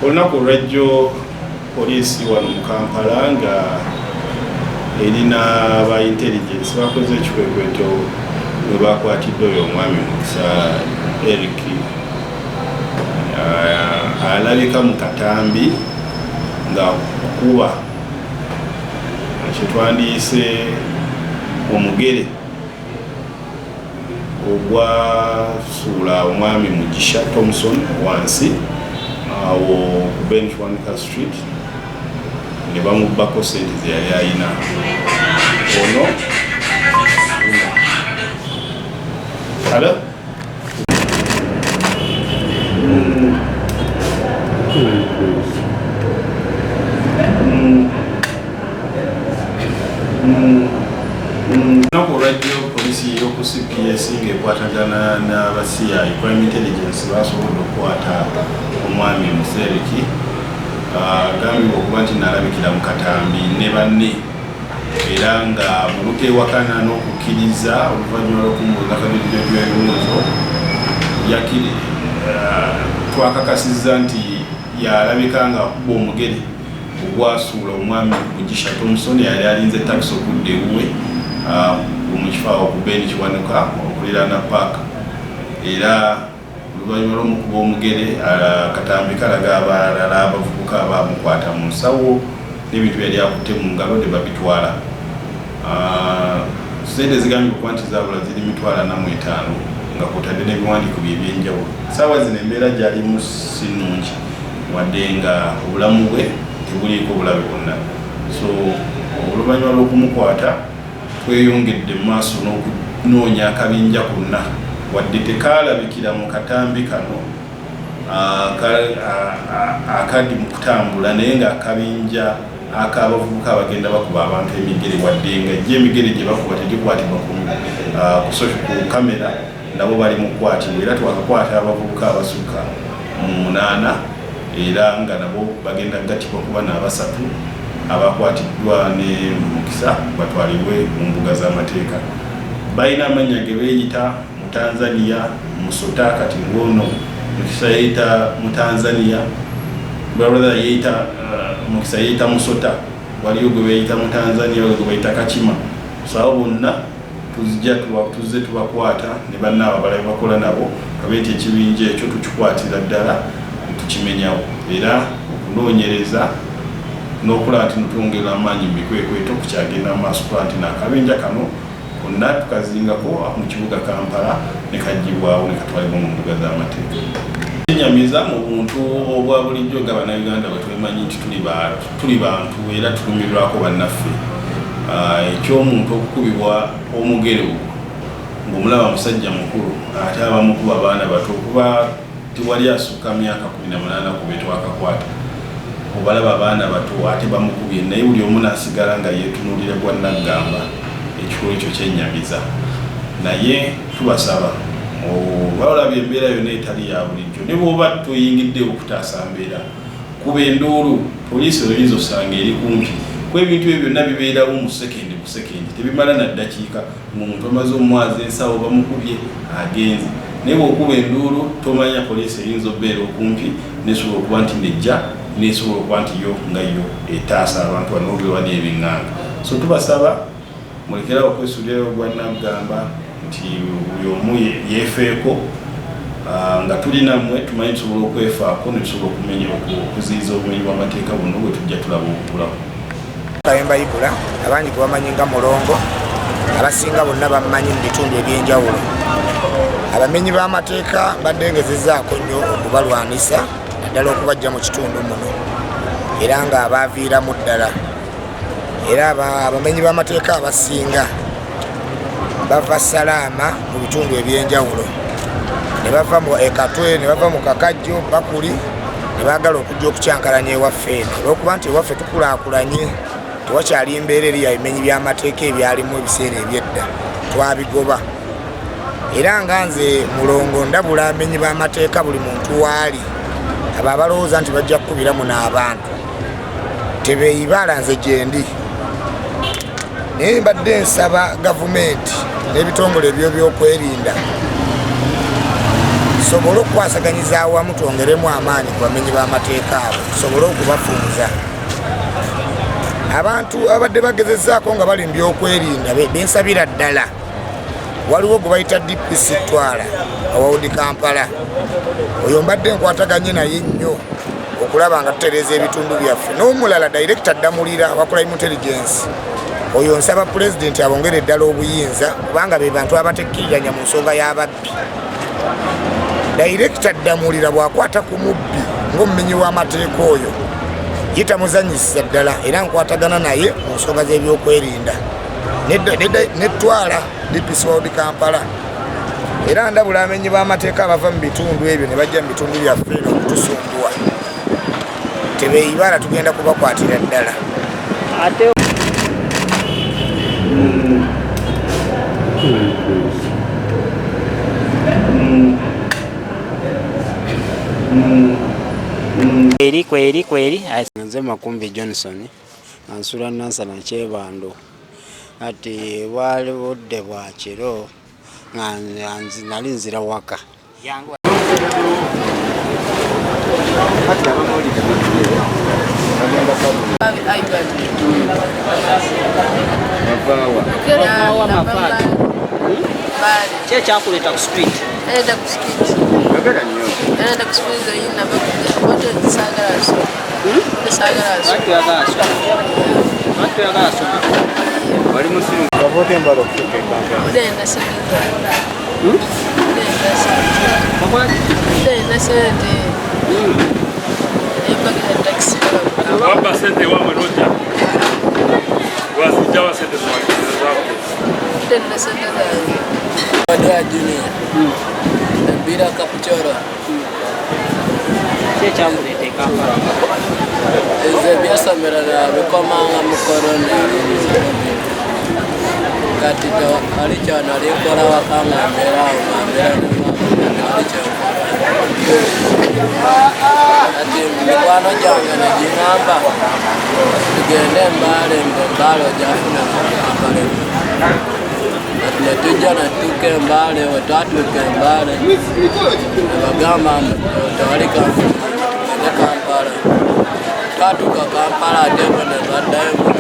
Olunaku olwajjo poliisi wano mu Kampala nga erina ba intelligence bakoze ekikwekweto mwe bakwatidde oyo omwami Mukisa Eric, alabika mu katambi nga kuba kyetwandiyise omugere ogwasuula omwami Mugisha Thompson wansi awo ku Ben Kiwanuka Street ne bamubbako sente ze yali ayina. Ono Hello? Olunaku olwajjo poliisi y'oku CPS ng'ekwatagana n'aba CI, Crime Intelligence, basobodde okukwata omwami Musereki agambibwa okuba nti naalabikira mu katambi ne banne, era nga mu buteewakana n'okukkiriza oluvannyuma lw'okumubuuza kajojijoji w'ebibuuzo twakakasizza nti yalabika ng'akuba omugere ogwasuula omwami Mugisha Thompson yali alinze takisi okudda ewuwe mu kifo awo ku Ben Kiwanuka okuliraana paaka. Era oluvannyuma lw'omukuba omugere, akatambi kalaga abalala abavubuka abamukwata mu nsawo n'ebintu byali akutte mu ngalo ne babitwala. Ssente zigambibwa okuba nti zaabula ziri 45,000 nga kw'otadde n'ebiwandiiko bye eby'enjawulo. Ssaawa zino embeera gy'alimu si nnungi wadde nga obulamu bwe tebuliiko bulabe bwonna. So oluvannyuma lw'okumukwata tweyongedde mu maaso n'okunoonya akabinja konna wadde tekaalabikira mu katambi kano akadi mu kutambula, naye ng'akabinja ak'abavubuka abagenda bakuba abantu emigere, wadde nga gye emigere gye bakuba tegikwatibwa ku kamera, nabo bali mu kukwatibwa. Era twakakwata abavubuka abasukka mu 8, era nga nabo bagenda kugattibwa kuba n'abasatu abakwatiddwa ne Mukisa batwalibwe mu mbuga z'amateeka. Balina amannya ge beeyita mu Tanzania, Musota, kati ng'ono Mukisa yeeyita mu Tanzania, brother yeeyita Mukisa yeeyita Musota, waliyo gwe beeyita mu Tanzania, waliyo gwe bayita Kakima. So abo bonna tuzijja tuzze tubakwata ne bannaabo abalala bakola nabo, kabe nti ekibinja ekyo tukikwatira ddala ne tukimenyawo. Era okunoonyereza n'okulaba nti twongera amaanyi mu mikwekweto kukyagenda mu maaso kulaba nti n'akabinja kano konna tukazingako mu kibuga Kampala ne kaggyibwawo ne katwalibwa mu mbuga z'amateeka. Kinyamiza mu buntu obwa bulijjo nga Bannayuganda bwe twemanyi nti tuli bantu era tulumirwako bannaffe. Eky'omuntu okukubibwa omugere ogwo ng'omulaba musajja mukulu ate abamukuba baana bato, kuba tewali asukka myaka 18 ku be twakakwata, obalaba abaana bato ate bamukubye, naye buli omu n'asigala nga yeetunuulira gwa naggamba. Ekikolwa ekyo kyennyamiza, naye tubasaba oba olabye embeera yonna etali ya bulijjo, ne bw'oba toyingiddewo okutaasa mbeera, kuba enduulu, poliisi oyinza osanga eri kumpi. Ku ebintu ebyo byonna bibeerawo mu sekendi bu sekendi, tebimala na ddakiika ng'omuntu amaze omwaza ensawo bamukubye agenze. Naye bw'okuba enduulu tomanya poliisi eyinza okubeera okumpi nesobola okuba nti nejja nesobola okuba nti yo nga yo etaasa abantu bano obewa n'ebiŋŋanga. So tubasaba mulekerawo okwesuulirayo gwa naggamba nti buli omu yeefeeko, nga tuli nammwe, tumanyi tusobola okwefaako ne tusobola okumenya okuziyiza obumenyi bw'amateeka buno bwe tujja tulaba obukulako. Kayemba Ibula, abangi gwe bamanyi nga Mulongo, abasinga bonna bammanyi mu bitundu eby'enjawulo. Abamenyi b'amateeka mbadde ngezezzaako nnyo okubalwanisa, naddala okubaggya mu kitundu muno, era nga abaaviiramu ddala. Era abamenyi b'amateeka abasinga bava Salaama mu bitundu eby'enjawulo, ne bava mu Ekatwe, ne bava mu Kakajjo, Bakuli, ne baagala okujja okukyankalanya ewaffe eno. Olw'okuba nti ewaffe tukulaakulanye, tewakyali mbeera eri ya bimenyi by'amateeka ebyalimu ebiseera eby'edda, twabigoba. Era nga nze Mulongo ndabula abamenyi b'amateeka buli muntu waali, abo abalowooza nti bajja kukubira muno abantu tebeeyibaala, nze gyendi. Naye mbadde nsaba gavumenti n'ebitongole eby'ebyokwerinda Tusobole okukwasaganyiza awamu twongeremu amaanyi ku bamenyi b'amateeka abo, tusobole okubafunza. Abantu abadde bagezezaako nga bali mu byokwerinda bensabira ddala. Waliwo gwe bayita DPC Twala owawudi Kampala, oyo mbadde nkwataganye naye nnyo okulaba nga tutereeza ebitundu byaffe. N'omulala Director Ddamulira wa Crime Intelligence, oyo nsaba Pulezidenti abongere ddala obuyinza kubanga be bantu abatekkiriranya mu nsonga y'ababbi. Director Ddamulira bw'akwata ku mubbi ng'omumenyi w'amateeka oyo ye tamuzanyisiza ddala, era nkwatagana naye mu nsonga z'ebyokwerinda netwala DPC World Kampala. Era ndabula abamenyi b'amateeka abava mu bitundu ebyo ne bajja mu bitundu byaffe eno okutusumbuwa, tebeeyibala, tugenda kubakwatira ddala. Ate kweri kweri kweri. Nze Makumbi Johnson, ansula Nansana Kyebando. Ati bwali budde bwa kiro nga nali nzira waka. Ki ekyakuleeta ku street? Naleta ku street. Naleta ku street oyina bakuja. Saagala soma. Saagala soma. Lwaki toyagala soma? Lwaki toyagala soma? Wali musiru. Bavote embala okutuuka e Kampala. Udenda sente zange. Udenda sente. Bakola ki? Udenda sente. Nempagira taxi paka. Wabba sente wamwe nojja wazijjawa sente zako. Udenda sente zange. Badra Junior. Embira Kapchorwa. Ki ekyakuleeta e Kampala? Nze ebyesomero bikomanga mu korona. Kati tewali kyona likola waka nga mbeera awo nga mbeera ne maama tewali kyenkola. Kati mikwano gyange ne giŋŋamba tugende e Mbale, mbu Mbale ojafuna Kampala. Kati ne tujja ne tutuuka e Mbale, we twatuuka e Mbale ne bagamba mbu tewali kampuni, tugende Kampala. Twatuuka Kampala ate bo ne baddayo mbu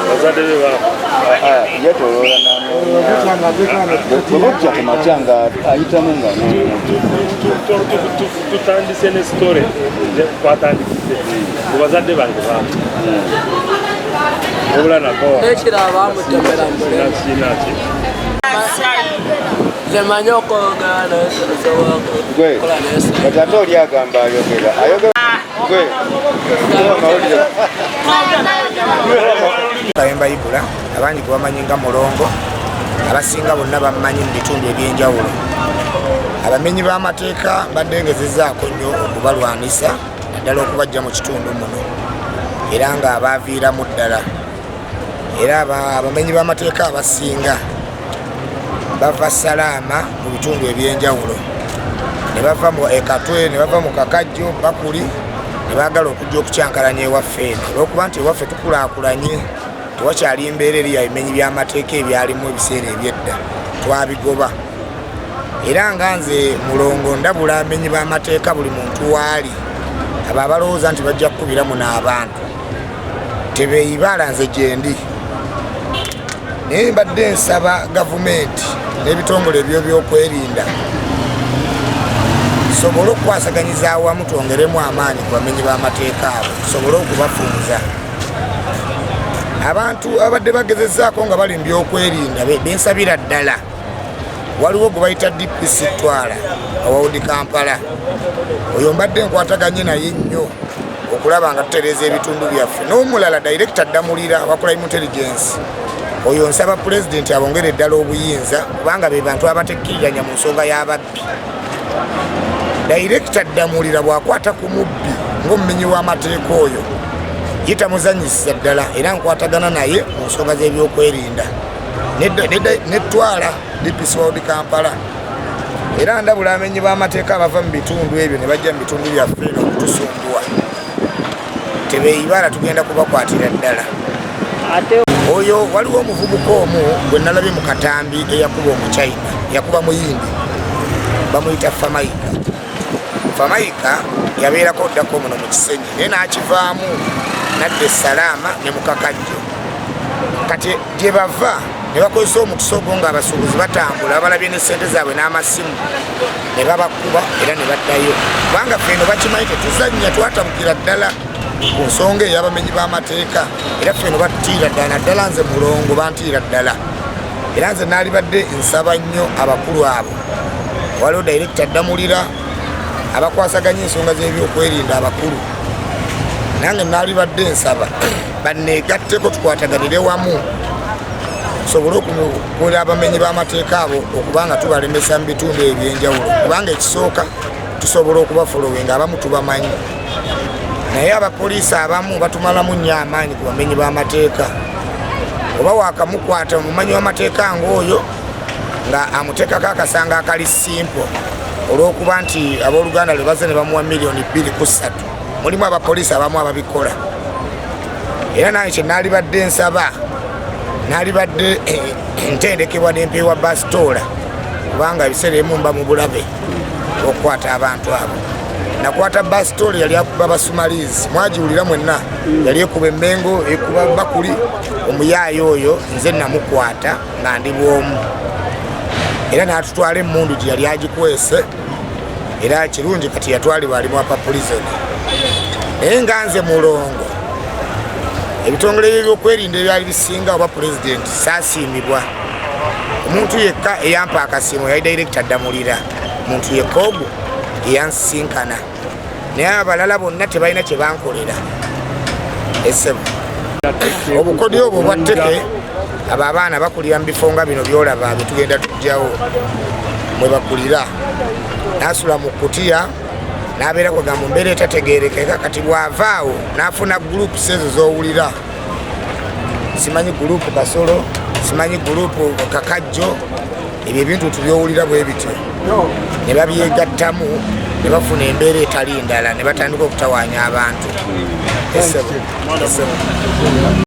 Bazadde be baafa. Yetoloola bwe bujja ku makya nga ayitamu nga Tutandise ne story twatandikidde ku bazadde bange baafa. Wabula nava N'ekirala baamutemera mu kinaki. Nze manyi okwogera naye nsobola gwe okukola naye kati ate oli agamba ayogera ayogera gwe amawulire. Kayemba Ibula, abangi gwe bamanyi nga Mulongo, abasinga bonna bammanyi mu bitundu ebyenjawulo. Abamenyi b'amateeka mbadde ngezezaako nnyo okubalwanisa, naddala okubajja mu kitundu muno, era nga abaaviiramu ddala. Era abamenyi b'amateeka abasinga bava Salaama mu bitundu ebyenjawulo, ne bava mu Ekatwe, ne bava mu Kakajjo, Bakuli, ne baagala okujja okukyankalanya ewaffe eno. Olw'okuba nti ewaffe tukulaakulanye, tewakyali mbeera eri ya bimenyi by'amateeka ebyalimu ebiseera ebyedda, twabigoba. Era nga nze Mulongo ndabula abamenyi b'amateeka buli muntu waali, abo abalowooza nti bajja kukubira muno abantu tebeeyibala, nze gyendi. Naye mbadde nsaba gavumenti n'ebitongole eby'ebyokwerinda tusobole okukwasaganyiza awamu twongeremu amaanyi ku bamenyi b'amateeka abo, tusobole okubafunza. Abantu abadde bagezezaako nga bali mu byokwerinda bensabira ddala. Waliwo gwe bayita DPC Twala owawudi Kampala, oyo mbadde nkwataganye naye nnyo okulaba nga tutereeza ebitundu byaffe. N'omulala Director Ddamulira wa Crime Intelligence, oyo nsaba Pulezidenti abongere ddala obuyinza kubanga be bantu abatekkiriranya mu nsonga y'ababbi. Director Ddamulira bw'akwata ku mubbi ng'omumenyi w'amateeka oyo ye tamuzanyisiza ddala, era nkwatagana naye mu nsonga z'ebyokwerinda. Netwala DPC World Kampala. Era ndabula abamenyi b'amateeka abava mu bitundu ebyo ne bajja mu bitundu byaffe eno okutusumbuwa, tebeeyibala, tugenda kubakwatira ddala. Ate Oyo waliwo omuvubuka omu gwe nalabye mu katambi eyakuba Omuchina, yakuba Muyindi, bamuyita Famaika. Famaika yabeerako ddako muno mu Kisenyi, naye n'akivaamu nadda Esalaama ne Mukakajjo. Kati gye bava ne bakozesa omukisa ogwo ng'abasuubuzi batambula, balabye ne sente zaabwe n'amasimu, ne babakuba era ne baddayo, kubanga ffe eno bakimanyi tetuzannya. Twatabukira ddala ku nsonga ey'abamenyi b'amateeka, era ffe eno batutiira ddala, naddala nze Mulongo bantiira ddala. Era nze naalibadde nsaba nnyo abakulu abo, waliwo dayirekita Ddamulira, abakwasaganya ensonga z'ebyokwerinda abakulu, nange naalibadde nsaba banneegatteko, tukwataganire wamu tusobole okukola abamenyi b'amateeka abo, okubanga tubalemesa mu bitundu ebyenjawulo, kubanga ekisooka tusobola okubafolowinga, abamu tubamanyi, naye abapoliisi abamu batumalamu nnyo amaanyi ku bamenyi b'amateeka. Oba wakamukwata omumanyi w'amateeka ng'oyo nga amuteekako akasango akali simple, olw'okuba nti abooluganda lwe bazze ne bamuwa miliyoni 2 ku 3. Mulimu abapoliisi abamu ababikola. Era nange kye naalibadde nsaba, naalibadde ntendekebwa nempeebwa basitoola, kubanga ebiseera ebimu mba mu bulabe okukwata abantu abo. Nakwata basitoola yali akuba basumalizi, mwagiwulira mwenna, yali ekuba Emmengo, ekuba Bakuli. Omuyaayo oyo nze namukwata nga ndi bwomu, era n'atutwala emmundu gye yali agikwese. Era kirungi kati yatwalibwa, ali mu upper prison. Naye nga nze Mulongo, ebitongole byebyokwerinda ebyali bisinga oba pulezidenti, saasiimibwa. Omuntu yekka eyampa akasiimo yali dayirekita Ddamulira, muntu yekka ogwo eyansinkana, naye abalala bonna tebalina kye bankolera. Esebo, obukodyo obwo bwa tteke, abo abaana bakulira mu bifo nga bino byolaba byetugenda tujjawo mwe bakulira, nasula mu kutiya, nabeera kwega mu mbeera etategerekeka. Kati bw'avaawo n'afuna groups ezo z'owulira, simanyi group Kasolo, simanyi group Kakajjo, ebyo ebintu tubyowulira bwe bityo, ne babyegattamu ne bafuna embeera etali ndala, ne batandika okutawaanya abantu. Esebo, esebo.